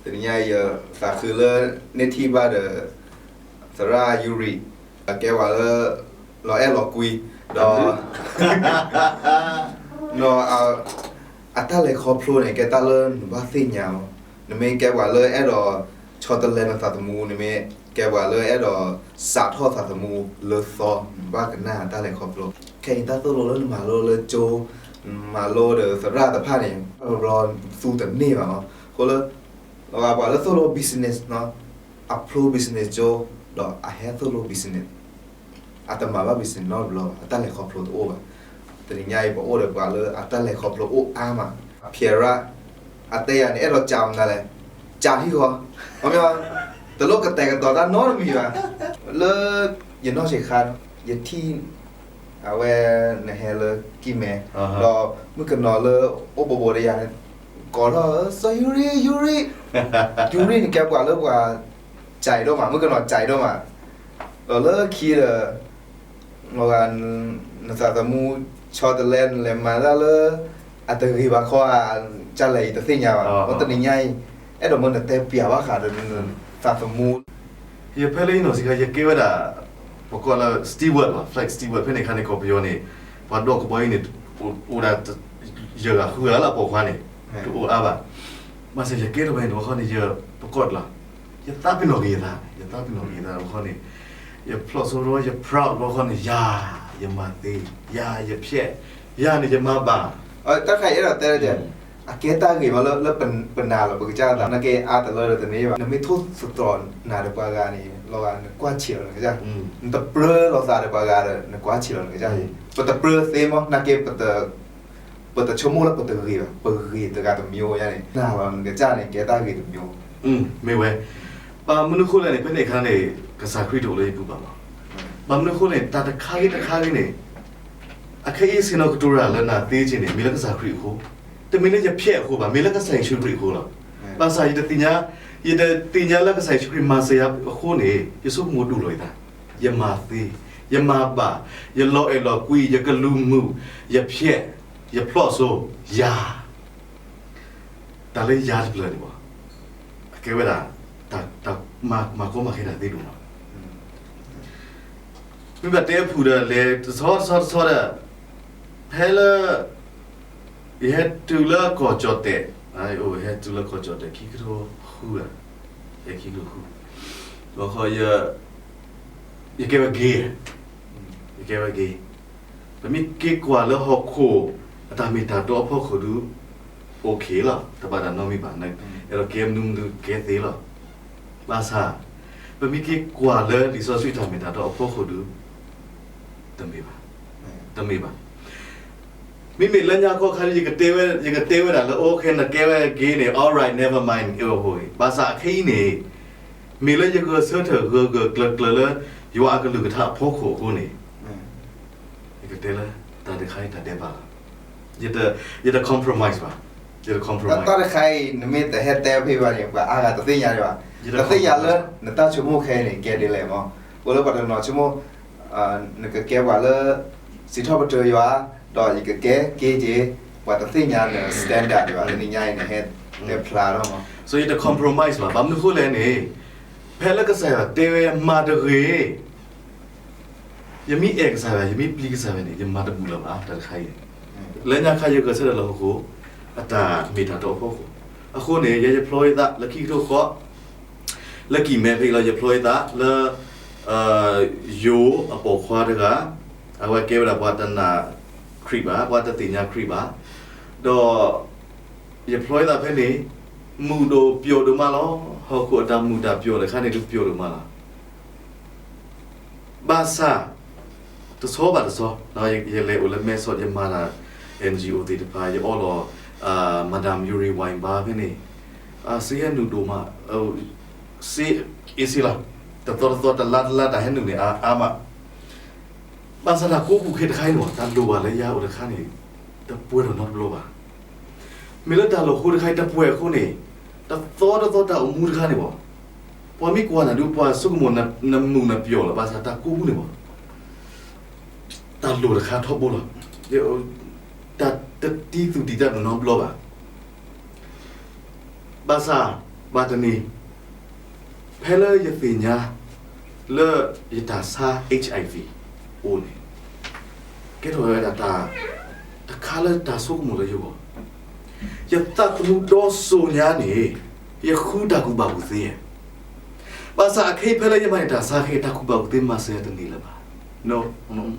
တနံၤညါအံၤ ယသးခုလၢ န့ၢ်ထံၣ်ဘၣ်ဒီး သရၣ်ယူရံ, ကဲပှၤလၢ လီၤအဲၣ်လီၤကွံ, ဒီး ဒီး အတၢ်လဲၤခီဖျိန့ၣ် ကဲတၢ်လၢနဘၣ်သ့ၣ်ညါလီၤ. နမ့ၢ်ကဲပှၤလၢအဲၣ်ဒိး ဆီတလဲနသးသမူ, နမ့ၢ်ကဲပှၤလၢအဲၣ်ဒိး စးထီၣ်သးသမူလၢသီ, နဘၣ်ကနၣ်တၢ်လဲၤခီဖျိ. ခဲအံၤတၢ်သိၣ်လိလၢနမၤလိလၢကၠိ, နမၤလိဒီးသရၣ်တဖၣ်န့ၣ် ဘျီသူတန့ၢ်ဘၣ်လီၤ. အဃိလၢ ပှၤလၢသိၣ်လိ business နီၤ, အဖျိ business ကၠိ, ဒီးအဟဲသိၣ်လိ business, အတမၤဘၣ် business နီတဘျီဘၣ်, အတၢ်လဲၤခီဖျိတအိၣ်ဘၣ်. တနံၤညါအံၤ ပအိၣ်ဒီးပှၤလၢအတၢ်လဲၤခီဖျိအိၣ်အါမး, အဖျဲးရၣ်, အတဲယၤန့ၣ် အဲၣ်ဒိးကးမနုၤလဲၣ်, ကးဟံၣ်ဃီ, မ့ၢ် တလိၣ်ကတဲာ်ကတီၤတၢ်နီတမံၤဘၣ်. လၢ ယနီၢ်ဆံးခါ ယထံၣ် အဝဲ နဟဲလၢကံၢ်မဲ, ဒီးမုၣ်ကနီၤလၢအိၣ်ဘိးဘိးဒီးယၤန့ၣ် ကိးထီၣ် စီၤယူရံ ယူရံ, ယူရံန့ၣ်ကဲပှၤလၢပှၤ ကးဒိၣ်မး, မုၣ်ကနီၤကးဒိၣ်မး, ဒီးလၢခံဒီး နသးသမူ ဆီတလဲ နလဲၤမၤတၢ်လၢ အတဂ့ၤဘၣ်ခီဧါ, ကလဲၣ်အံၤတသ့ၣ်ညါဘၣ်. တနံၤညါအံၤ အဲၣ်ဒိးမၢနတဲပျးဘၣ်ဃးဒီးနသးသမူ ယဖဲလၢယနီၢ်ဆံးခါ ယကဲဝဲဒၣ် ပကိးလၢ steward ဘၣ်, flight steward ဖဲန့ၣ်အခါန့ၣ် ကီၢ်ပယီၤန့ၣ် ပှၤဒိးကဘီအံၤန့ၣ် အိၣ်ဒၣ် ယဲၢ်ဂၤဃုဂၤလၢအပိာ်ခွါန့ၣ် တအိၣ်အါဘၣ်. ဘၣ်ဆၣ်ယကဲထီၣ်ဝဲန့ၣ် တဘျီဃီန့ၣ် ယပကိးတလီၤ, ယသးပ့ၤနီၣ်က့ၤယသး, ယသးပ့ၤနီၣ်က့ၤယသးတဘျီဃီန့ၣ် ယဖျိးစိရီ ယ proud တဘျီဃီန့ၣ် ယၤ ယမၤသ့, ယၤ ယဖျဲး, ယၤန့ၣ် ယမၤဘၣ်. တၢ်တခါအံၤအဲၣ်ဒိးတဲလၢ အကဲတၢ်ဂ့ၤမးလၢပနၤလီၤ ပကစၢ်သး, နကဲအါတလၢဒီးတန့ၢ်ဘၣ်, နမ့ၢ်ထိၣ်သတြီၤနၤဒီးပှၤဂၤန့ၣ် လီၤဂာ်နကွၢ်ဆံးလီၤနကစၢ်, နတပြၢလိာ်သးဒီးပှၤဂၤဒီး နကွၢ်ဆံးလီၤနကစၢ်, ပတပြၢသ့မး, နာ်က့ ပတဆိကမိၣ်လၢပတဂ့ၤဘၣ်, ပဂ့ၤတဂၤတမျိုးညါန့ၣ် နၤလီၤနကစၢ်န့ၣ် ကဲတၢ်ဂ့ၤတမျိုး. မ့ၢ်ဝဲ, ဘၣ်မနုၤဃိလဲၣ်န့ၣ် ဖဲန့ၣ်အခါန့ၣ် ကစၢ်ခရံာ်တအိၣ်လၢယပူၤဘၣ်မး, ဘၣ်မနုၤဃိလဲၣ်န့ၣ် တၢ်တခါဂ့ၤတခါဂ့ၤန့ၣ် အခဲအံၤဆ့ၣ်နီၤကတိၤတၢ်လၢနၤသ့က့န့ၣ် မ့ၢ်လၢကစၢ်ခရံာ်အဃိ, တမ့ၢ်လၢယဖျဲးအဃိဘၣ်, မ့ၢ်လၢကစၢ်ယ့ၣ်ၡူးခရံာ်အဃိလီၤ. ဘၣ်ဆၣ်ယတသ့ၣ်ညါ, ယတသ့ၣ်ညါလၢကစၢ်ယ့ၣ်ၡူးခရံာ်မၤစၢၤယၤအဃိန့ၣ် ယဆိကမိၣ်ဒိၣ်လီၤယသး, ယမၤသ့, ယမၤဘၣ်, ယလီၤအဲၣ်လီၤကွံ, ယကလူးမုာ်, ယဖျဲး, ယဖျိးစိ, ယၤ တၢ်လၢယၤတဖျၢၣ်န့ၣ်ဘၣ်, အကဲဝဲဒၣ် တၢ်မၤကီမၤခဲတၢ်သ့ဒိၣ်မး, မ့ၢ်ဘၣ်တဲအဖုၣ်ဒီး လဲၤတဆီတဆီတဆီဒီး ဖဲလၢ ယဟဲတုၤလၢကီၢ်ကၠီၣ်တဲာ်, ယဟဲတုၤလၢကီၢ်ကၠီၣ်တဲာ် ခံကထိဃုဧါ, ယခံကထိဃု, ဘၣ်ဃီ ယကဲဝဲက့ၤ, ယကဲဝဲက့ၤ, ပမ့ၢ်က့ၤကွၢ်လၢဟီၣ်ခိၣ် အတၢ်မ့ၢ်တၢ်တီအဖီခိၣ်ဒုး OK လီၤ, တဘၣ်တၢ်နီတမံၤဘၣ်, အဲၣ်ဒိးကဲမနုၤမနုၤကဲသ့လီၤ. ဘၣ်ဆၣ် ပမ့ၢ်က့ၤကွၢ်လၢလံာ်စီဆှံတၢ်မ့ၢ်တၢ်တီအဖီခိၣ်ဒုး တမ့ၢ်ဘၣ်, တမ့ၢ်ဘၣ်. မ့မ့ၢ်လၢညါခီခါ ယကတဲဝဲ, ယကတဲဝဲဒၣ်လၢ OK နကဲဝဲက့ၤန့ၣ် all right, never mind, ဘၣ်ဆၣ်အခဲအံၤန့ၣ် မ့ၢ်လၢယဂဲၤဆၢထၢၣ်ဂၢၢ်ဂၢၢ်ကျၢၤကျၢၤလၢ ယွၤအကလုၢ်ကထါအဖီခိၣ်အဃိန့ၣ် ယကတဲလၢ တၢ်တခါအံၤတၢ်ဒဲးဘးလီၤ. ယတ compromise ဘၣ်, ယတ compromise. တၢ်တခါအံၤ နမ့ၢ်တဟဲတဲဖဲဘၣ်န့ၣ် ပှၤအါဂၤတသ့ၣ်ညါဒံးဘၣ်, တသ့ၣ်ညါလၢ နတၢ်ဆိကမိၣ်ခဲအံၤန့ၣ် ကဲဒ်လဲၣ်မး, အိၣ်လၢပှၤတနီၤဆိကမိၣ် နကကဲပှၤလၢ စံးထီၣ်ပတြၢၤယွၤ, ဒီးယကကဲက့ၤက့ၤ, ပှၤတသ့ၣ်ညါန standard ဒံးဘၣ်, တနံၤညါအံၤ နဟဲတဲဖျါထီၣ်မး. So ယတ compromise ဘၣ်, ဘၣ်မနုၤဃိလဲၣ်န့ၣ် ဖဲလၢကစၢ်ယွၤတဲဝဲမၤတဂ့ၤ ယမ့ၢ်အဲၣ်ကစၢ်ယွၤ ယမ့ၢ်ပျံၤကစၢ်ယွၤန့ၣ် ယမၤတဘူၣ်လၢၤဘၣ် တၢ်တခါအံၤန့ၣ်. လၢညါခါယဂဲၤဆၢထၢၣ်လၢဟီၣ်ခိၣ် အတၢ်မ့ၢ်တၢ်တီအဖီခိၣ်, အဃိန့ၣ် ယဲယဖျီယသးလၢခံကထိဃီ လၢကံၢ်မဲဖဲအံၤလီၤ, ယဖျီယသးလၢ ယိၤအပိာ်ခွါတဂၤ, အဝဲကဲဝဲဒၣ်ပှၤတနာ်ခရံာ်ဘၣ်, ပှၤတသ့ၣ်ညါခရံာ်ဘၣ်, ဒီး ယဖျီယသးဖဲန့ၣ် မုာ်ဒိၣ်ပျီဒိၣ်မးလီၤ. ဟီၣ်ခိၣ်အတၢ်မုာ်တၢ်ပျီတခါန့ၣ် ဒုးပျီဒိၣ်မးလီၤ. ဘၣ်ဆၣ် တဆီဘၣ်တဆီ ယလဲၤအိၣ်လၢမဲဆီး ယမၤတၢ် NGO သ့ၣ်တဖၣ် ယအီလီၤ Madame Yuri Weinberg ဖဲန့ၣ် စ့ဟဲနုာ်ဒိၣ်မး, စ့အ့စ့လီၤ, တသီတသီ တလါတလါ တၢ်ဟဲနုာ်န့ၣ် အါမး ဘၣ်ဆၣ်တၢ်ကိးပူၤခဲတခါအံၤန့ၣ် တၢ်လိၣ်ဘၣ်လၢယၤအိၣ်တခါန့ၣ် တပှဲၤထီၣ်နီတဘျီဘၣ်. မ့ၢ်လၢတၢ်လိၣ်ဃိတခါအံၤ တပှဲၤအဃိန့ၣ် တသီတသီတၢ်အိၣ်မူတခါန့ၣ်ဘၣ်, ပှၤမ့ၢ်ကွၢ်နၤဒုး ပှၤဆိကမိၣ်နမုာ်နပျီလီၤ. ဘၣ်ဆၣ်တၢ်ကိးပူၤန့ၣ်ဘၣ် တၢ်လိၣ်တခါထီဘိလီၤ. တၢ်တတံသူၣ်တံၢ်သးနီတဘျီဘၣ်. ဘၣ်ဆၣ် ဘၣ်တနံၤ ဖဲလၢယသ့ၣ်ညါ လၢယတၢ်ဆါ HIV အိၣ်န့ၣ် ကဲထီၣ်ဝဲဒၣ်တၢ် တခါလၢတၢ်ဆိကမိၣ်လၢယဂီၢ်, ယသးသမူဒီစိၤညါန့ၣ် ယဃုတၢ်ကူၣ်ဘၣ်ကူၣ်သ့, ဘၣ်ဆၣ်အခဲအံၤဖဲလၢယမၤန့ၢ်တၢ်ဆါခဲအံၤ တၢ်ကူၣ်ဘၣ်ကူၣ်သ့မၤစၢၤယၤတန့ၢ်လၢၤဘၣ်.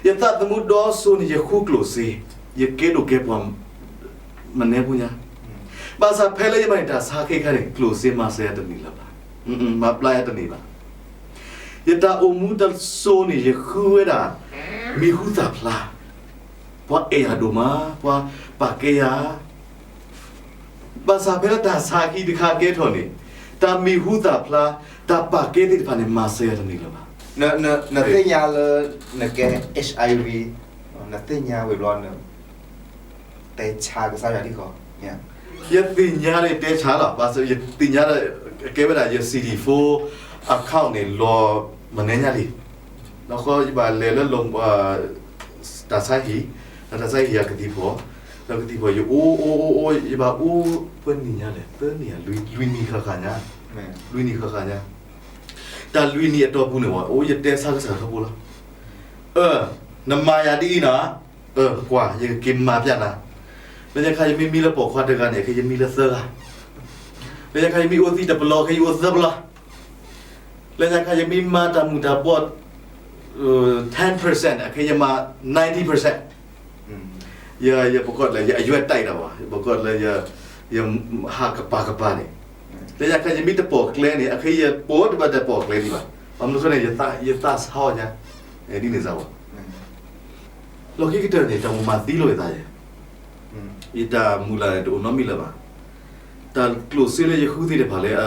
ယသးသမူဒီစိၤန့ၣ် ယဃုကျိၣ်စ့, ယကဲဒိၣ်ကဲပှၢ် မနဲဖိညါ, ဘၣ်ဆၣ်ဖဲလၢယမၤန့ၢ်တၢ်ဆါခဲခါန့ၣ် ကျိၣ်စ့မၤစၢၤယၤတန့ၢ်လၢၤဘၣ်, မၤဘျါယၤတန့ၢ်ဘၣ်. ယတၢ်အိၣ်မူတစိၤန့ၣ် ယဃုဝဲဒၣ် မံၤဟူသၣ်ဖျါ, ပှၤအဲၣ်ယၤဒိၣ်မး, ပှၤပာ်ကဲယၤ, ဘၣ်ဆၣ်ဖဲလၢတၢ်ဆါခံတခါကဲထီၣ်န့ၣ် တၢ်မံၤဟူသၣ်ဖျါ, တၢ်ပာ်ကဲသ့ၣ်တဖၣ်န့ၣ် မၤစၢၤယၤတန့ၢ်လၢၤဘၣ်. နသ့ၣ်ညါလၢနကဲ HIV, နသ့ၣ်ညါဝံၤဘျီ နတဲဆါကစၢ်ယွၤဒ်ဃီ. ယသ့ၣ်ညါလၢယတဲဆါလီၤ, ဘၣ်ဆၣ်ယသ့ၣ်ညါလၢ ကဲဝဲဒၣ်ယ CD four account န့ၣ် လီၤမနုၤညါလံ. ဒီးဃီယဘၣ်လဲၤလၢ တၢ်ဆါဟံၣ်, ဒီးတၢ်ဆါဟံၣ်အကသံၣ်ဖီၣ်, ဒီးကသံၣ်ဖီၣ် ယအိၣ်အိၣ်အိၣ်အိၣ် ယဘၣ်အိၣ် ပှဲၤနံၣ်ညါလဲၣ်, သၢနံၣ်ဧါ, လွံၢ်နံၣ်ဃၣ်ဃၣ်ညါ, လွံၢ်နံၣ်ဃၣ်ဃၣ်ညါ, တၢ်လွံၢ်နံၣ်အတီၢ်ပူၤန့ၣ် အိၣ်ယတဲဆါကစၢ်ယွၤထီဘိလီၤ. အၢ, နမၤယၤဒ်အံၤနီၤ, အၢ ကွၢ် ယကက့ၤမၤပျဲနၤ, လၢညါခါယမ့ၢ်မံလၢပိာ်ခွါတဂၤန့ၣ် ခဲအံၤယမံလၢသၢဂၤ, လၢညါခါယမ့ၢ်အိၣ်သံတပလီ ခဲအံၤယအိၣ်သၢပလီ, လၢညါခါယမ့ၢ်မၤတၢ်မုာ်တၢ်ဘီၣ် ten percent န့ၣ် ခဲအံၤယမၤ ninety percent. ယ ယပကိးလၢ ယအရွက်တိုက်တာပါ, ယပကိးလၢ ယ ယဟးကပၤကပၤန့ၣ်, လၢညါခါယမ့ၢ်တပိာ်ကျဲန့ၣ် အခဲအံၤယပိာ်တဘၣ်တပိာ်ကျဲဒံးဘၣ်, ဘၣ်မနုၤအဃိန့ၣ် ယသးဆါအီၤညါ, ဒ်န့ၣ်စ့ၢ်ကီး လီၢ်ခံကတၢၢ်န့ၣ် တၢ်မိၣ်မၤသံလိာ်ယသးယဲ, ယတၢ်မုၢ်လၢ်န့ၣ် တအိၣ်နီတမံၤလၢၤဘၣ်. တၢ်ကျိၣ်စ့လၢယဃုသ့ၣ်တဖၣ်လၢ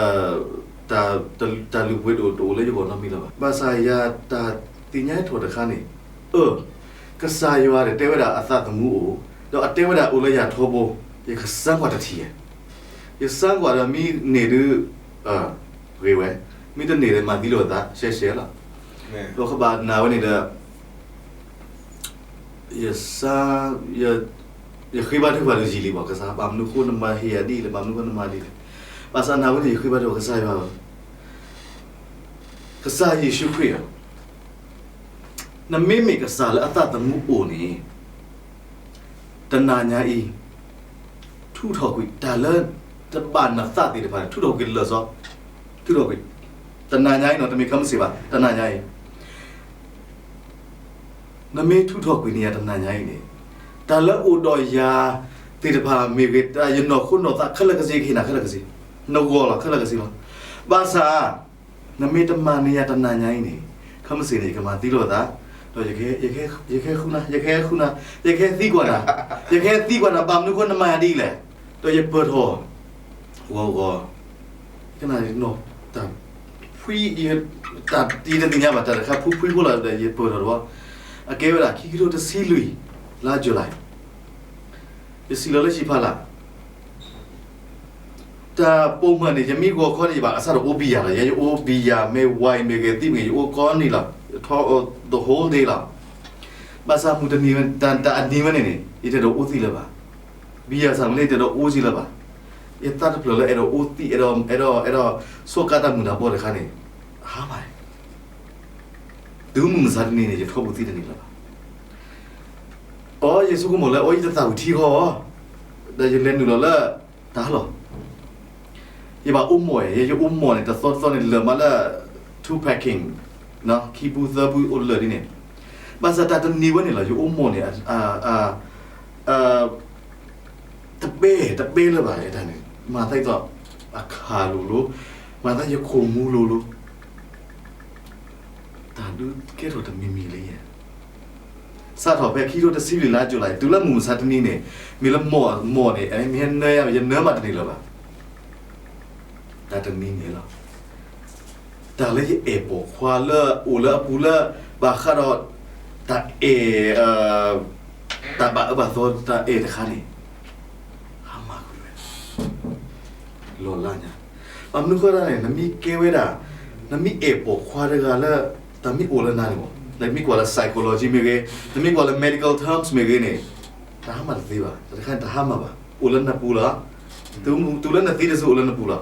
တၢ်လုၢ်ပှ့ၤဒိၣ်တအိၣ်လၢယဂီၢ်နီတမံၤလၢၤဘၣ်. ဘၣ်ဆၣ်ယၤတၢ်သ့ၣ်ညါထီၣ်တခါန့ၣ်, အၢ, ကစၢ်ယွၤန့ၣ်တဲဝဲဒၣ်အသးသမူအိၣ်, ဒီးအတဲဝဲဒၣ်အိၣ်လၢယၤထီဘိ, ယကစၢကွၢ်တထံၣ်ယဲ, ယစၢကွၢ်ဒီးမ့ၢ်န့ၢ်ဒုး ဂ့ၤဝဲ, မ့ၢ်တန့ၢ်ဒီးမၤသံလိာ်အသး ရှဲရှဲလီၤ. ဒီးကဘၣ်နာ်ဝဲန့ၣ်ဒီး ယစါ, ယဃ့ဘါထုကဖၣ်ဒီးယံာ်လံဘၣ်, ကစၢ် ဘၣ်မနုၤအဃိနမၤဟ့ၣ်ယၤဒ်လဲၣ်, ဘၣ်မနုၤအဃိနမၤဒ်လဲၣ်, ဘၣ်ဆၣ်နာ်ဝဲန့ၣ် ယဃ့ဘါထုကဖၣ်ကစၢ်ယွၤ, ကစၢ်ယ့ၣ်ၡူးခရံာ်ဧၢ, နမ့မ့ၢ်ကစၢ်လၢအသးသမူအိၣ်န့ၣ် တနၤညါအံၤ ထုးထီၣ်ကွံာ် တၢ်လၢတဘၣ်နသးသ့ၣ်တဖၣ်န့ၣ် ထုးထီၣ်ကွံာ်လၢာ်စီ, ထုးထီၣ်ကွံာ်, တနၤညါအံၤနီၤ, တမ့ၢ်ခဲမုၢ်ဆ့ၣ်ဘၣ်, တနၤညါအံၤ နမ့ၢ်ထုးထီၣ်ကွံာ်န့ၢ်ယၤတနၤညါအံၤန့ၣ်, တၢ်လၢအိၣ်ဒီးယၤသ့ၣ်တဖၣ်မ့ၢ်ဂ့ၤ, တၢ်ယနီၢ်ခိနီၢ်သးခဲလၢာ်ကစ့ ယကဟ့ၣ်နၤခဲလၢာ်ကစ့, နဂီၢ်လီၤခဲလၢာ်ကစ့လီၤ. ဘၣ်ဆၣ် နမ့ၢ်တမၤန့ၢ်ယၤတနၤညါအံၤန့ၣ်, ခဲမုၢ်ဆ့ၣ်န့ၣ် ယကမၤသံလိာ်သး, ဒီးယကဟဲဃုနၤ, ယကဟဲဃုနၤ, ယကဟဲသံကွၢ်နၤ, ယကဟဲသံကွၢ်နၤ ဘၣ်မနုၤဃိနမၤယၤဒ်လဲၣ်, ဒီးယပၢၢ်ထီၣ် ဂီၤဂီၤ, ကနၣ်နီၤ, တၢ်ဖှံ, တၢ်တံၤတသ့ၣ်ညါဘၣ် တၢ်တခါဖှံဖှံဖိလီၤဒီး ယပၢၢ်ထီၣ်တဘျီ, အကဲဝဲဒၣ် ခံကထိတဆံလွံၢ် လါ July, ယစံၣ်လီၤလၢဟံၣ်ဖးလာ်, တၢ်ပိာ်မုၣ်န့ၣ် ယမ့ၢ်ဂီၤခီန့ၣ် ယဘၣ်အဆၣ်ဒီးအိၣ်ဘံယၤလီၤ, ယအိၣ်ဘံယၤ မ့ၢ်ဝါအံၤမ့ၢ်ဂ့ၤ သံးမ့ၢ်ဂ့ၤ ယအိၣ်ကိးနံၤလီၤ, ယထီ the whole day လီၤ. ဘၣ်ဆၣ်မုၢ်တနံၤဝဲ တၢ်အနံၤဝဲန့ၣ်န့ၣ် ယတအဲၣ်ဒိးအိၣ်သံးလၢၤဘၣ်, ဘံယၤစၢ်မ့ၢ်လၢယတအဲၣ်ဒိးအိၣ်က့ၤလၢၤဘၣ်, ယသးတဖျၢၣ်လၢအဲၣ်ဒိးအိၣ်သံး အဲၣ်ဒိး အဲၣ်ဒိး အဲၣ်ဒိး ဆိးကါတၢ်မုာ်တၢ်ဘီၣ်တခါန့ၣ်, ဟါမၢ်, တုၤမုၢ်မဆါတနံၤန့ၣ် ယထီဘူးသံးတန့ၢ်လၢၤဘၣ်. အိ ယဆိကမိၣ်လၢ အိ ယတသၣ်ဝံၤထံဃီ, ဒီးယလဲၤနုာ်လီၤလၢ တၢ်လီၢ်, ယဘၣ်အိၣ်မိာ်, ယ ယအိၣ်မိာ်န့ၣ် တသီတသီန့ၣ် လၢာ်မးလၢ two packing, ခံဘူးသၢဘူးအိၣ်လၢာ်ဒ်န့ၣ်, ဘၣ်ဆၣ်တၢ်တနံၤဝဲန့ၣ်လီၤ ယအိၣ်မိာ်န့ၣ် တပဲ တပဲလၢၤဘၣ်တၢ်န့ၣ်, မၤသးဒ်သိး အခးလိၤလိၤ, မၤသးယခိၣ်မူလိၤလိၤ, တၢ်ဒုးကဲထီၣ်တမံၤမံၤလံ. စးထီၣ်ဖဲခံကထိတဆံလွံၢ်လါ July တုၤလၢမုၢ်မဆါတနံၤန့ၣ်, မ့ၢ်လၢမိၢ်မိၢ်န့ၣ် မ့ၢ်ဟဲနၢယၤ ယနၢမးတန့ၢ်လၢၤဘၣ်. တၢ်တနံၤန့ၣ်လီၤ. တၢ်လၢယအဲၣ်ပိာ်ခွါလၢအိၣ်လၢအပူၤလၢ ဘၣ်ဃးဒီး တၢ်အဲၣ် တၢ်ဘၣ်အၢဘၣ်သီ တၢ်အဲၣ်တခါန့ၣ် ဟါမၢ်ကွံာ်ဝဲ လီၤလးညါ. ဘၣ်မနုၤဃိဒၣ်န့ၣ် နမ့ၢ်ကဲဝဲဒၣ် နမ့ၢ်အဲၣ်ပိာ်ခွါတဂၤလၢ တၢ်မ့ၢ်အိၣ်လၢနၤန့ၣ်မး, နမ့ၢ်ကွၢ်လၢ psychology မ့ၢ်ဂ့ၤ, နမ့ၢ်ကွၢ်လၢ medical terms မ့ၢ်ဂ့ၤန့ၣ်, တၢ်ဟါမၢ်တသ့ဘၣ်, တၢ်တခါန့ၣ်တဟါမၢ်ဘၣ်, အိၣ်လၢနပူၤလီၤ. တုၤလၢနသံတစုအိၣ်လၢနပူၤလီၤ.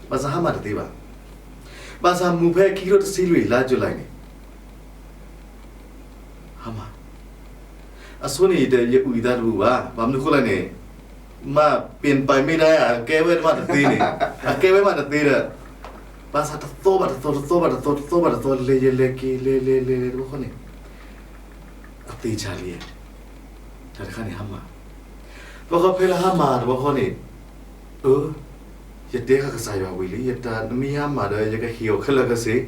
ဘၣ်ဆၣ်ဟါမၢ်တသ့ဘၣ်. ဘၣ်ဆၣ်မူဖဲခံကထိတဆံလွံၢ်လါ July န့ၣ် ဟါမၢ် အဆိန့ၣ် ယတ ယအုၣ်ယသးတဘူၣ်ဘၣ်. ဘၣ်မနုၤဃိလဲၣ်န့ၣ် မ့ၢ်ပ့ၣ်ပာ်မ့ၢ်ဒၣ် အကဲဝဲမးတသ့န့ၣ်, အကဲဝဲမးတသ့ဒီး ဘၣ်ဆၣ်တသီဘၣ်တသီ တသီဘၣ်တသီ တသီဘၣ်တသီ လဲၤယလဲၤက့ၤ လဲၤလဲၤလဲၤလဲၤတဘျီဃီန့ၣ် အသ့ၣ်ဆၣ်လံ. တၢ်တခါန့ၣ်ဟါမၢ်. တဘျီဃီဖဲလၢဟါမၢ်တဘျီဃီန့ၣ် အၢ ယတဲဃာ်ကစၢ်ယွၤဝံၤလံ, ယတၢ်နမ့ၢ်ဟါမၢ်ဒီး ယကဟ့ၣ်အီၤခဲလၢာ်ခဲဆ့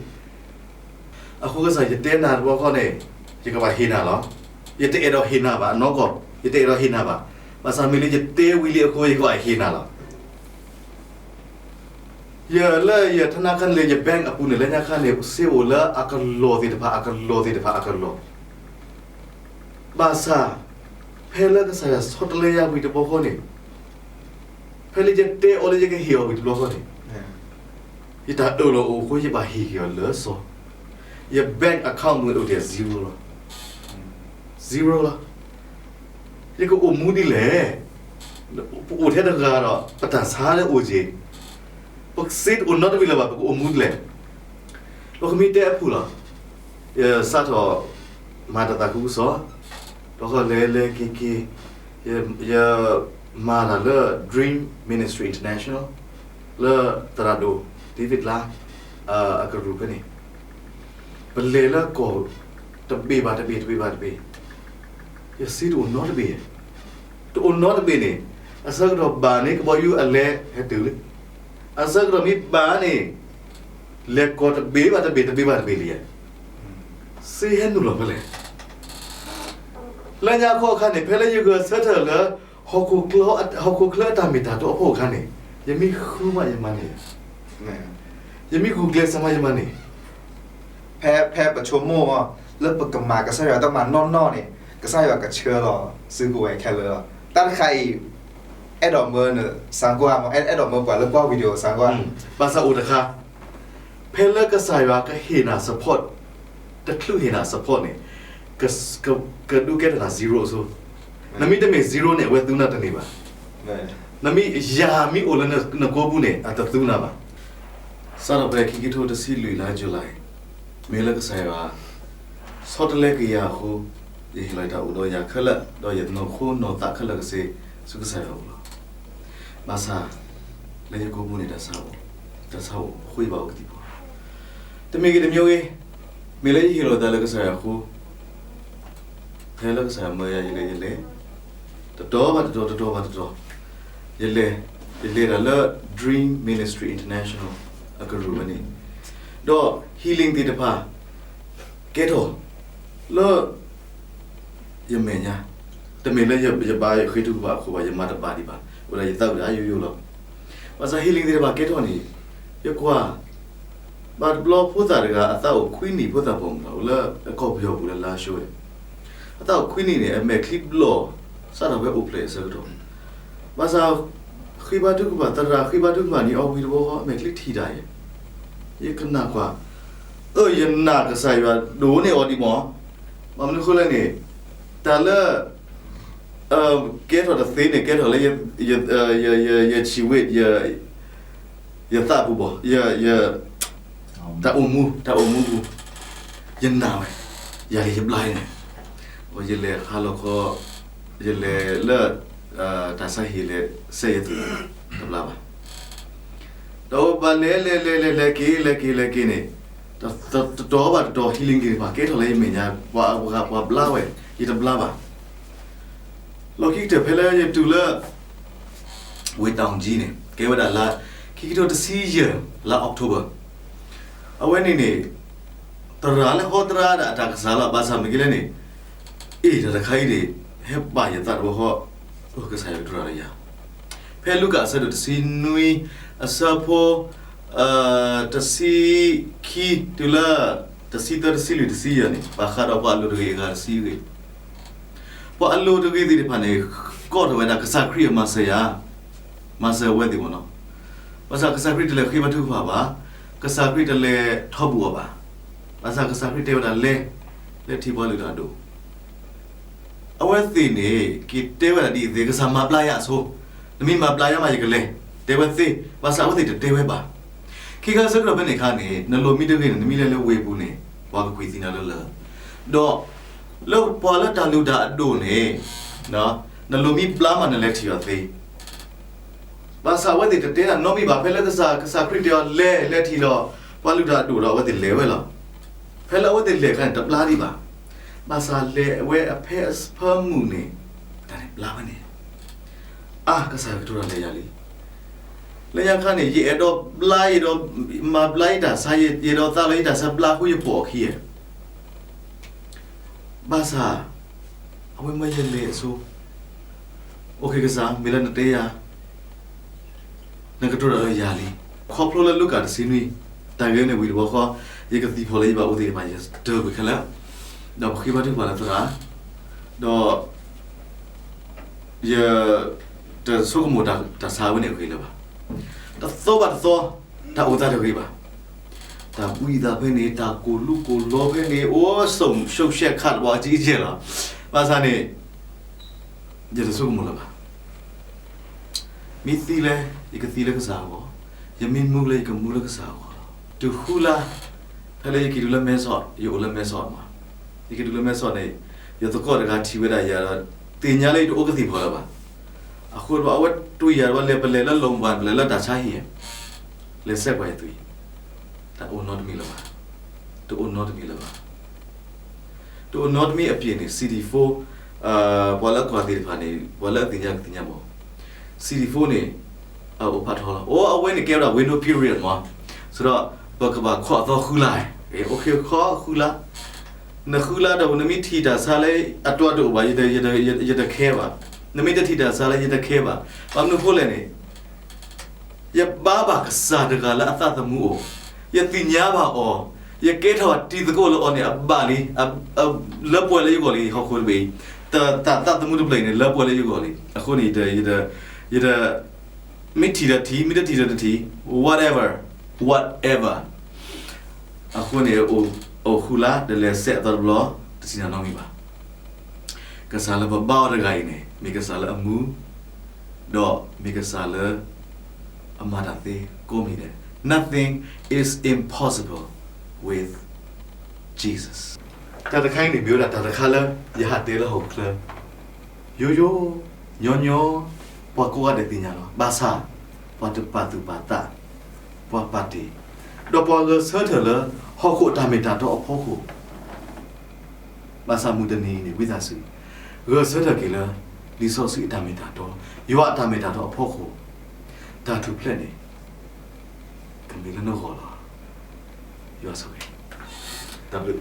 အဃိကစၢ်ယတဲနၤတဘျီဃီန့ၣ် ယကဘၣ်ဟ့ၣ်နၤလီၤ. ယတအဲၣ်ဒိးဟ့ၣ်နၤဘၣ်, အနီၢ်ကီၢ် ယတအဲၣ်ဒိးဟ့ၣ်နၤဘၣ်. ဘၣ်ဆၣ်မ့ၢ်လၢယတဲဝံၤလံအဃိ ယကဘၣ်ဟ့ၣ်နၤလီၤ. ယလၢယထနါခါန့ၣ်လၢယ bank အပူၤန့ၣ် လၢညါခါန့ၣ် စ့အိၣ်လၢအကလီၢ်သ့ၣ်တဖၣ် အကလီၢ်သ့ၣ်တဖၣ် အကလီၢ် ဘၣ်ဆၣ် ဖဲလၢကစၢ်ယွၤဆီတလဲယၤဝံၤတဘျီဃီန့ၣ် ဖဲလၢယတဲအီၤလၢယကဟ့ၣ်အီၤဝံၤတဘျီဃီန့ၣ် ယတၢ်အၢၣ်လီၤအိၣ်အဃိ ယဘၣ်ဟ့ၣ်က့ၤအီၤလၢစီၤ, ယ bank account မ့ၢ်အိၣ်ဒံး zero လီၤ. zero လီၤ. ယကအိၣ်မူဒ်လဲၣ်. ပအိၣ်ထဲတဂၤဒီး ပတၢ်ဆါလၢအိၣ်က့ၤ, ပစ့တအိၣ်နီတဘ့ၣ်လၢၤဘၣ် ပကအိၣ်မူဒ်လဲၣ်. ပကမ့ၢ်တဲအဖုၣ်လီၤ. ယစးထီၣ်မၤတၢ်သးခုကစီၣ်, ဒီးလဲၤလဲၤက့ၤက့ၤ, ယမၤတၢ်လၢ Dream Ministry International လၢသရၣ်ဒိၣ် David လါ အကရူၢ်ဖဲန့ၣ်, ပလဲၤလၢကီၢ်တဘ့ၣ်ဘၣ်တဘ့ၣ် တဘ့ၣ်ဘၣ်တဘ့ၣ်, ယစ့တအိၣ်နီတဘ့ၣ်, တအိၣ်နီတဘ့ၣ်န့ၣ်, အဆၢကတီၢ်ဘၣ်န့ၣ် ကဘီယူၤအလဲၤဟဲတုၤလံ, အဆၢကတီၢ်မ့ၢ်ဘၣ်န့ၣ် လဲၤကီၢ်တဘ့ၣ်ဘၣ်တဘ့ၣ် တဘ့ၣ်ဘၣ်တဘ့ၣ်လံ, စ့ဟဲနုာ်လီၤဖဲလဲၣ်. လၢညါခီအခါန့ၣ် ဖဲလၢယဂဲၤဆၢထၢၣ်လၢ ဟီၣ်ခိၣ်ချၢအတၢ်မ့ၢ်တၢ်တီအဖီခိၣ်အခါန့ၣ် ယမ့ၢ်ဃုမးယမၤန့ၢ်, ယမ့ၢ်ဂုာ်ကျဲးစၢးမးယမၤန့ၢ်, ဖဲ ဖဲပဆိကမိၣ် လၢပကမၤကစၢ်ယွၤတၢ်မၤနီၢ်နီၢ်န့ၣ် ကစၢ်ယွၤကဆှၢလီၤစုကဝဲၤခဲလၢာ်လီၤ. တၢ်တခါအံၤ အဲၣ်ဒိးမၢနစၢကွၢ်မး, အဲၣ်ဒိးမၢပှၤလၢကွၢ် video စၢကွၢ်, ဘၣ်ဆၣ်အိၣ်တခါ ဖဲလၢကစၢ်ယွၤကဟ့ၣ်နၤ support, တချုးဟ့ၣ်နၤ support န့ၣ် ကဒုးကဲထီၣ်နၤ zero အဆိ, နမ့ၢ်တမ့ၢ် zero န့ၣ် အဝဲသူနၤတန့ၢ်ဘၣ်. နမ့ၢ်ယၤမ့ၢ်အိၣ်လၢနကိာ်ပူၤန့ၣ် အတသူနၤဘၣ်. စးထီၣ်ဖဲခံကထိတဆံလွံၢ်လါ July မ့ၢ်လၢကစၢ်ယွၤ ဆီတလဲက့ၤယၤအဃိ, ယဟ့ၣ်လီၤယတၢ်အိၣ်ဒီးယၤခဲလၢာ် ဒီးယနီၢ်ခိနီၢ်သးခဲလၢာ်ကဆ့ ဆူကစၢ်ယွၤအအိၣ်လီၤ. ဘၣ်ဆၣ် လၢယကိာ်ပူၤန့ၣ် တၢ်ဆါအိၣ်, တၢ်ဆါအိၣ်အဃိယဘၣ်အိၣ်ကသံၣ်ဘီ, တမ့ၢ်ဂ့ၤတမံၤဂ့ၤ, မ့ၢ်လၢယဟ့ၣ်လီၤသးလၢကစၢ်ယွၤအဃိ, ဖဲလၢကစၢ်ယွၤမၢယၤ ယလဲၤ ယလဲၤ, တတီၤဘၣ်တတီၤ တတီၤဘၣ်တတီၤ, ယလဲၤ, ယလဲၤတၢ်လၢ Dream Ministry International အကရူၢ်ဝဲန့ၣ်, ဒီး healing သ့ၣ်တဖၣ် ကဲထီၣ် လၢ ယမဲာ်ညါ, တမ့ၢ်လၢယဘါယဃ့ထုကဖၣ်အဃိဘၣ်, ယမၤတဘၣ်ဒံးဘၣ်, အိၣ်ဒၣ်ယသးဝံၣ်ဒၣ်ယိယိလီၤ. ဘၣ်ဆၣ် healing သ့ၣ်တဖၣ်ကဲထီၣ်န့ၣ်, ယကွၢ်, ဘၣ်တဘျီဖိသၣ်တဂၤ အသးအိၣ်ခွံနံၣ်ဖိသၣ်ပိာ်မုၣ်လီၤ, အိၣ်လၢအကီၢ်ပယီၤပူၤလၢလါၡိန့ၣ်, အသးအိၣ်ခွံနံၣ်န့ၣ် အမဲာ်ချံဘျီၣ်, စးထီၣ်ဖဲအိၣ်ဖျဲၣ်အဆၢကတီၢ်, ဘၣ်ဆၣ် ဃ့ဘါထုကဖၣ် သရၣ်ဃ့ဘါထုကဖၣ်န့ၢ်အီၤဝံၤတဘျီဃီ အမဲာ်ချံထံၣ်တၢ်အံၤ, ယကနၣ်ကွၢ်, အၢ ယနာ်ကစၢ်ယွၤဒိၣ်န့ၢ်အီၤဒံးမး, ဘၣ်မနုၤဃိလဲၣ်န့ၣ်, တၢ်လၢ ကဲထီၣ်တသ့န့ၣ် ကဲထီၣ်လၢ ယဆံးဝ့ၢ် ယသးပူၤဘၣ်, တၢ်အိၣ်မူ တၢ်အိၣ်မူပူၤ, ယနာ်ဝဲ, ယၤလၢယဘျါန့ၣ်, ယလဲၤဟါလီၤခီ, ယလဲၤလၢ တၢ်ဆါဟံၣ်လဲၤစဲးယသး တဘျါဘၣ်. ဒီးဘၣ်လဲၤလဲၤလဲၤလဲၤလဲၤက့ၤ လဲၤက့ၤလဲၤက့ၤန့ၣ်, တတီၤဘၣ်တတီၤ healing က့ၤဘၣ် ကဲထီၣ်လၢယမဲာ်ညါ, ပှၤဂၤပှၤဘျါဝဲ, ယတဘျါဘၣ်. လီၢ်ခံကတၢၢ်ဖဲလၢယတုၤလၢ ဝ့ၢ်တၢ်အုၣ်ကၠံန့ၣ် ကဲဝဲဒၣ်လါ ခံကထိတဆံယဲၢ် လါ October, အဝဲန့ၣ်န့ၣ် သရၣ်လၢဟီသရၣ်ဒၣ်အတၢ်ကစၢ်လီၤ, ဘၣ်ဆၣ်မ့ၢ်က့လဲၣ်န့ၣ်, အ့ၣ် တၢ်တခါအံၤန့ၣ် ဟဲပာ်ယသးတဘျီဃီ, အိၣ် ကစၢ်ယွၤကဒိၣ်ထီၣ်လၢယၤ, ဖဲလူၤကၣ်အဆၢဒိၣ်တဆံနွံ အဆၢဖိ တဆံခံ တုၤလၢ တဆံသၢ တဆံလွံၢ် တဆံယဲၢ်န့ၣ် ဘၣ်ဃးဒီးပှၤအလိၤတဂ့ၤအဂၤတဆံဂ့ၤ, ပှၤအလိၤတဂ့ၤသ့ၣ်တဖၣ်န့ၣ် ကိးထီၣ်ဝဲဒၣ်ကစၢ်ခရံာ်အမၤစၢၤယၤ, မၤစၢၤအဝဲသ့ၣ်မ့ၢ်နီၤ, ဘၣ်ဆၣ်ကစၢ်ခရံာ်တလဲၤဃ့ဘါထုကဖၣ်ဘၣ်, ကစၢ်ခရံာ်တလဲၤထီၣ်ဘူၣ်အီၤဘၣ်, ဘၣ်ဆၣ်ကစၢ်ခရံာ်တဲဝဲဒၣ်လဲၤ, လဲၤထံၣ်ပှၤလုၢ်တၢ်အဒိၣ် အဝဲသ့ၣ်န့ၣ် က့ၤတဲဝဲဒၣ်ဒ်အံၤသ့ၣ်, ကစၢ်မၤဘျါယၤအဆိ, နမ့ၢ်မၤဘျါယၤမးယကလဲၤ, တဲဝဲသ့, ဘၣ်ဆၣ်အဝဲသ့ၣ်တတဲဝဲဘၣ်. ခံခါဆၢကတီၢ်ဖဲန့ၣ်အခါန့ၣ် နလိၣ်မံတဂ့ၤန့ၣ် နမံလဲၤလၢဝ့ၢ်ပူၤန့ၣ် ပှၤကကွံာ်သံနၤလၢလၢၢ်, ဒီး လၢပှၤလၢတၢ်လုၢ်တၢ်အဒိၣ်န့ၣ် နလိၣ်မံဘျါမးနလဲၤထံၣ်အီၤသ့. ဘၣ်ဆၣ်အဝဲသ့ၣ်တတဲတၢ်နီတမံၤဘၣ်, ဖဲလၢကစၢ်, ကစၢ်ခရံာ်တဲအီၤလဲၤ, လဲၤထံၣ်ဒီး ပှၤလုၢ်တၢ်အဒိၣ်ဒီးအဝဲသ့ၣ်လဲၤဝဲလီၤ. ဖဲလၢအဝဲသ့ၣ်လဲၤအခါန့ၣ် တဘျါဒံးဘၣ်. ဘၣ်ဆၣ်လဲၤဝဲအဖၢမုၢ်န့ၣ် တၢ်န့ၣ်ဘျါဝဲန့ၣ် အါ, ကစၢ်ယွၤကတိၤတၢ်လၢယၤလံ. လၢညါခါန့ၣ် ယအဲၣ်ဒိးဘျါ, ယအဲၣ်ဒိးမၤဘျါယတၢ်ဆါ, ယအဲၣ်ဒိးသးလီယတ၁ၤဘျါဃုာ်ယပိာ်အခံဧါ. ဘၣ်ဆၣ် အဝဲမၢယလဲၤအဆိ, အိၣ်ခ့ကစၢ်, မ့ၢ်လၢနတဲယၤ, နကတိၤတၢ်လၢယၤလံ. ခီဖျိလၢလူၤကၣ်တဆံနွံ တၢ်ဂ့ၢ်န့ၣ်ဝံၤတဘျီဃီ, ယကသံၣ်ဖီၣ်လၢယဘၣ်အိၣ်သ့ၣ်တဖၣ် ယတၢၢ်ကွံာ်ခဲလၢာ်, ဒီးပဃ့ဘါထုကဖၣ်လၢသရၣ်, ဒီး ယ တဆိကမိၣ်တၢ်ဆါဝဲန့ၣ်အဂ့ၢ်လၢၤဘၣ်. တသီဘၣ်တသီ, တၢ်အိၣ်သးတဂ့ၤဘၣ်. တၢ်ဘှံးသးဖဲန့ၣ်, တၢ်ကိၢ်လူၤကိၢ်လီၤဖဲန့ၣ်, အိၣ်ဆိးရှုးရှဲးခးတဘျီအကံကဲလီၤ. ဘၣ်ဆၣ်န့ၣ် ယတဆိကမိၣ်လၢၤဘၣ်. မ့ၢ်သံလဲၣ်, ယကသံလၢကစၢ်အဂီၢ်, ယမ့ၢ်မူလဲၣ်, ယကမူလၢကစၢ်အဂီၢ်လီၤ. တုၤဃုလါ, ဖဲလၢယက့ၤတုၤလၢမဲဆီး, ယအိၣ်လၢမဲဆီးမး, ယက့ၤတုၤလၢမဲဆီးန့ၣ်, ယသကိးတဂၤထံၣ်ဝဲဒၣ်ယၤဒီး သ့ၣ်ညါလၢယတအိၣ်ကသံၣ်ဖီၣ်လၢၤဘၣ်. အဃိဒီး အဝဲတွံၢ်ယၤဒီး ပလဲၤပလဲၤလၢလီၣ်ဘၣ်, ပလဲၤလၢတၢ်ဆါဟံၣ်, လဲၤဆဲးကွၢ်ယသွံၣ်, တအိၣ်နီတမံၤလၢၤဘၣ်. တအိၣ်နီတမံၤလၢၤဘၣ်. တအိၣ်နီတမံၤအပျ့ၤန့ၣ် CD four, ပှၤလၢအကွၢ်သ့ၣ်တဖၣ်န့ၣ် ပှၤလၢအသ့ၣ်ညါကသ့ၣ်ညါမး, CD fourန့ၣ် အအိၣ်ဖးထီလီၤ. အိၣ် အဝဲန့ၣ်ကဲဝဲဒၣ် window period မး, ဆိုတော့ ပကဘၣ်ခိးအသီဃုလါ, အိၣ်ခ့ဃီဃုလါ, နဃုလါဒီး နမ့ၢ်ထံၣ်တၢ်ဆါလၢအတီတအိၣ်ဘၣ်, ယတခဲဘၣ်. နမ့ၢ်တထံၣ်တၢ်ဆါလၢယတခဲဘၣ်. ဘၣ်မနုၤအဃိလဲၣ်န့ၣ် ယဘါဘၣ်ကစၢ်တဂၤလၢအသးသမူအိၣ်, ယသ့ၣ်ညါဘၣ်အီၤ, ယကဲထီၣ်တံၤသကိးလၢအီၤန့ၣ် အဘၣ်လံ, လၢပှဲၤလၢယဂီၢ်လံ, ဟီၣ်ခိၣ်တဘ့ၣ်အံၤ, တၢ်သးသမူတဖျၢၣ်အံၤန့ၣ် လၢပှဲၤလၢယဂီၢ်လံ. အဃိန့ၣ် ယတ, ယတ, မ့ၢ်ထံၣ်ဒီးထံၣ်, မ့ၢ်တထံၣ်ဒီးတထံၣ်, whatever, whatever. အဃိန့ၣ် အိၣ်ဃုလါ ဒီးလဲၤဆဲးအသီတဘျီ, တထံၣ်နီတမံၤဘၣ်. ကစၢ်လၢပဘါအီၤတဂၤအံၤန့ၣ် မ့ၢ်ကစၢ်လၢအမူ, ဒီးမ့ၢ်ကစၢ်လၢ အမၤတၢ်သ့ကိးမံၤဒဲး. Nothing is impossible with Jesus. တၢ်တခါအံၤန့ၣ် မ့ၢ်ဝဲဒၣ်တၢ်တခါလၢ ယဟးတဲလၢဟီၣ်ခိၣ်ချၢ, ယိယိ, ညီညီ, ပှၤကိးဂၤဒဲးသ့ၣ်ညါလီၤ. ဘၣ်ဆၣ် ပှၤတပာ်သူၣ်ပာ်သး, ပှၤပာ်တ့ၢ်, ဒီးပှၤဂဲၤဆၢထၢၣ်လၢ ဟီၣ်ခိၣ်အတၢ်မ့ၢ်တၢ်တီအဖီခိၣ် ဘၣ်ဆၣ်မုၢ်တနံၤအံၤန့ၣ် ဝံသးစူၤ ဂဲၤဆၢထၢၣ်က့ၤလၢ လံာ်စီဆှံအတၢ်မ့ၢ်တၢ်တီ, ယွၤအတၢ်မ့ၢ်တၢ်တီအဖီခိၣ်, တၢ်ထူၣ်ဖျဲးန့ၣ် ကမ့ၢ်လၢနဂီၢ်လီၤ. ယွၤဆိၣ်ဂ့ၤ, တၢ်ဘျုး